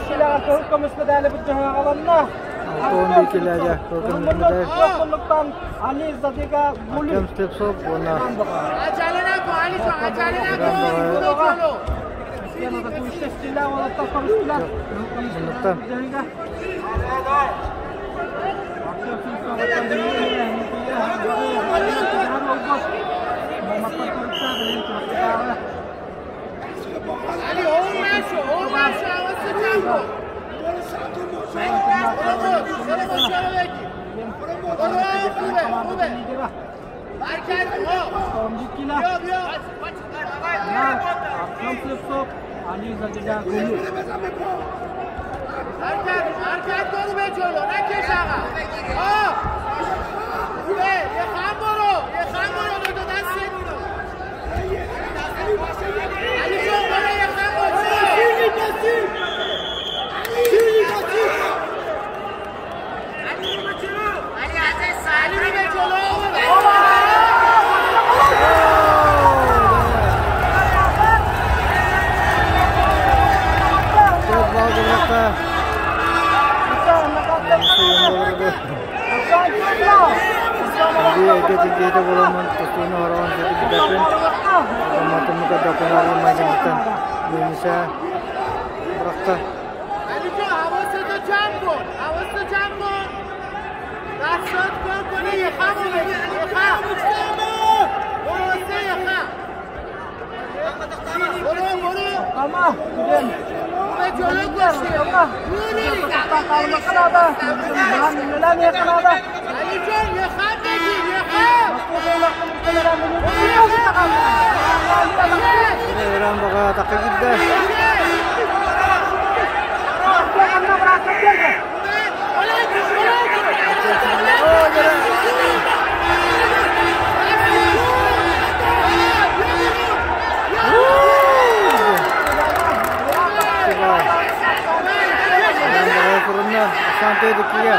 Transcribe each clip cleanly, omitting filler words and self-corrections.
киилэҕэ кыһыл көмүс медали былдьаһыаҕаланна. 61 киилэҕэ кыһыл көмүс медаль Гули. Артем Слепцов уонна Иран Муннуктан Төрт балл ылыахта. Эгэ буоламмын тустууну хороҕон ситиспэппин. Матыммыта докумуон майгыныттан Денисэ бырахта. Иран баҕа атахха киирдэ. Санкт-Петербурга.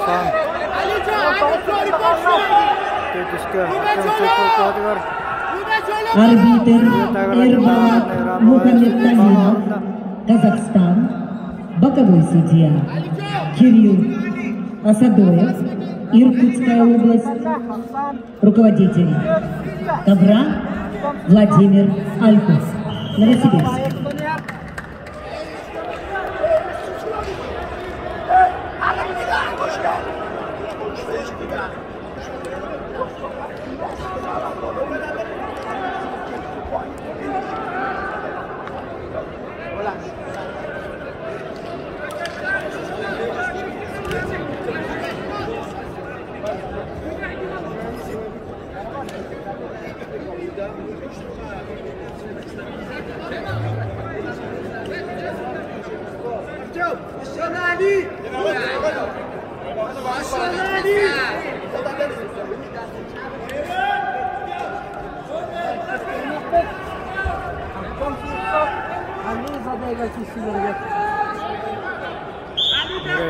Хан. Арбитр Эрбалат Мухаммедталинов, Казахстан, боковой судья Кирилл Асадоев, Иркутская область, руководитель ковра Владимир Альхус, Новосибирск.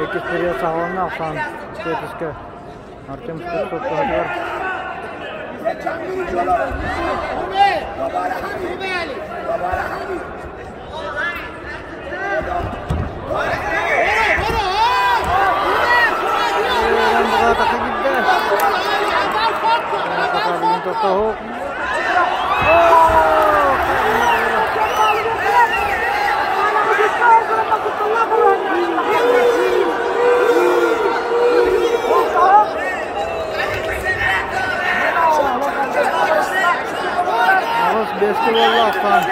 Иккис период саҕаланна Оксан Петушка Артем Слепцов туһатыгар. икки буолла ахсаан.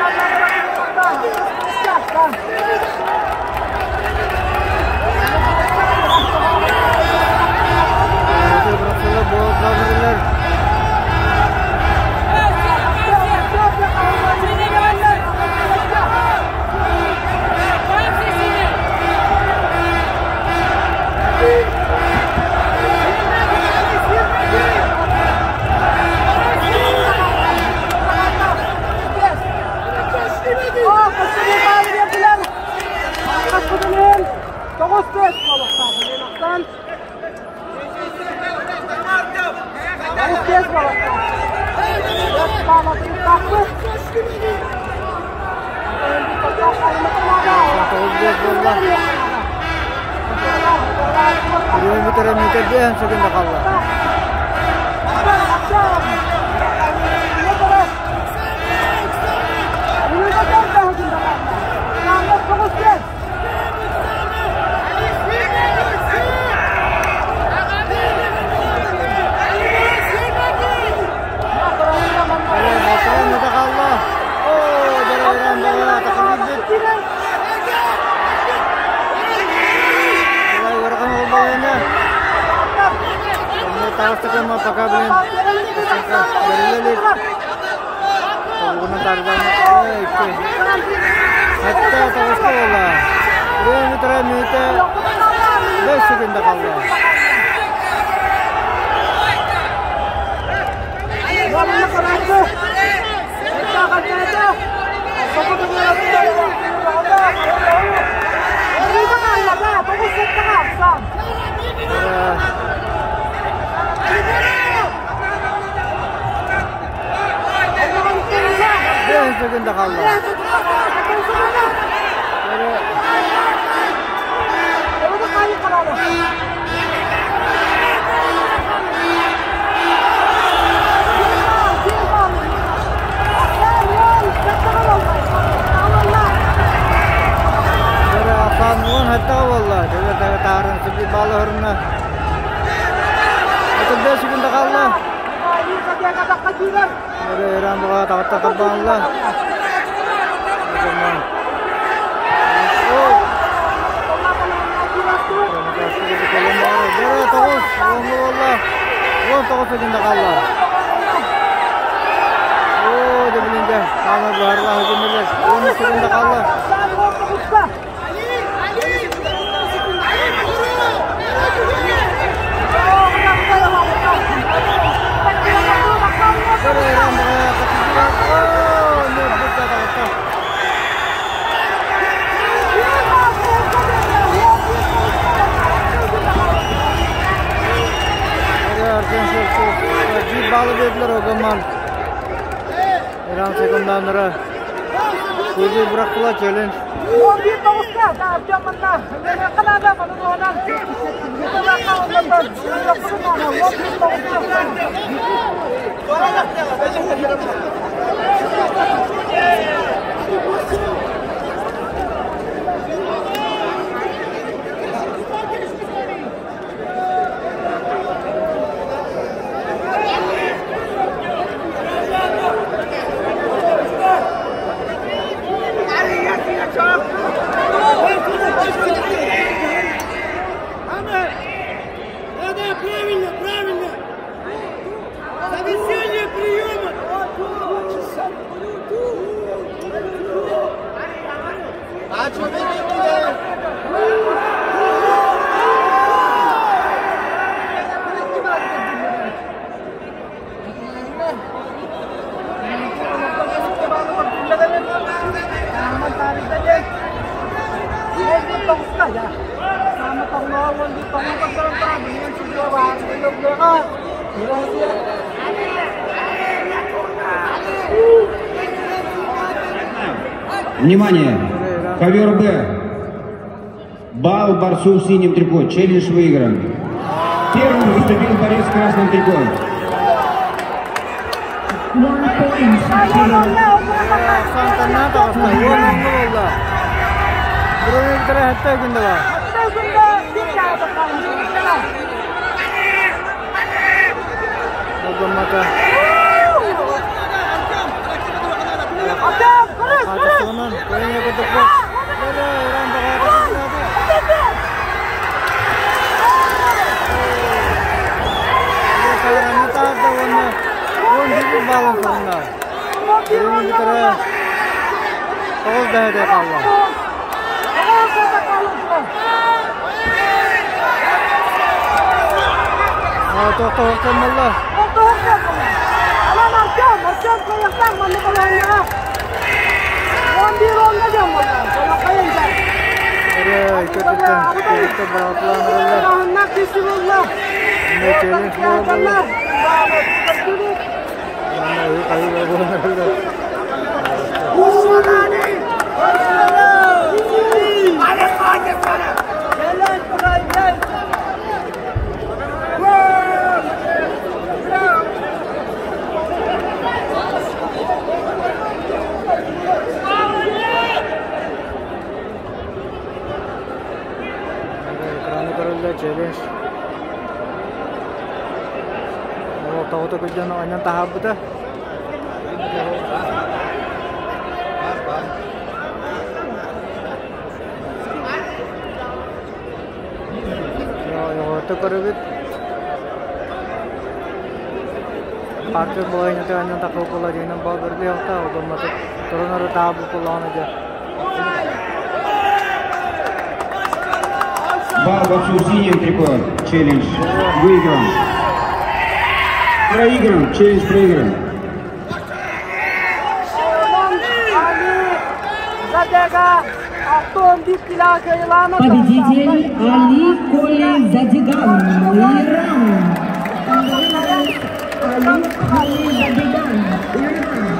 Тоҕус буолла. Үрүҥ бүтэрэ миитэ биэһэн секунда хаалла. Пока, блин, Хатта тоҕуска буолла. Үрүҥ бүтэрэ мүнүүтэ 5 секунда хаалла. Биэс секунда хаалла. Хатта буолла. Таарын балыһырына. 35 секунда хаалла. Иран буга тагытта кырбаанла. Тоҕус, 19 секунда хаалла. Оо, дебилинде, хаама баарла хөгүмүлер. 10 секунда хаалла. Биир баалы биэрдилэр Огоман. Иран секунданнара. Кузу бырахтылар челлендж. Да, правильно, правильно. Завершение приема. Внимание! Ковер Б. Балл борцу в синем трико. Челлендж выигран. Первым выступил борец в красном трико. One point, Кирилл. Сантана таҕыста. Уон онно буолла. Үрүҥ бүтэрэ хатта секунда бар. Огоммата. Туһунан кыайыы курдукпут. Иран баҕата Таарда уонна 11 баллын кылынна. Бүгүн бүтэрэ тоҕус дэһэдэ хаалла. Тоқтоғықтан болла. Aman Artyom, Artyom koyaktan manны балаңа. 11 онга жам болла. Солақайын жа. Көтүттен көтүттен баратландырылар. Анна киши болла. Челлендж болла. Манна үй қайы Экраны көрөллөр челлендж. Тоҕото күлдьэн онньон таһаабыта. Оҕото көрөбүт. Партия балайната онньон тахыл диэнэн бал бэрдиэхта, одомматы турунары таабы кулаана дьэ. Балл борцу в синем трико. Челлендж выигран. Проигран. Челлендж проигран. Победитель Али Коли Задиган, Иран. Ali Коли Задиган, Иран.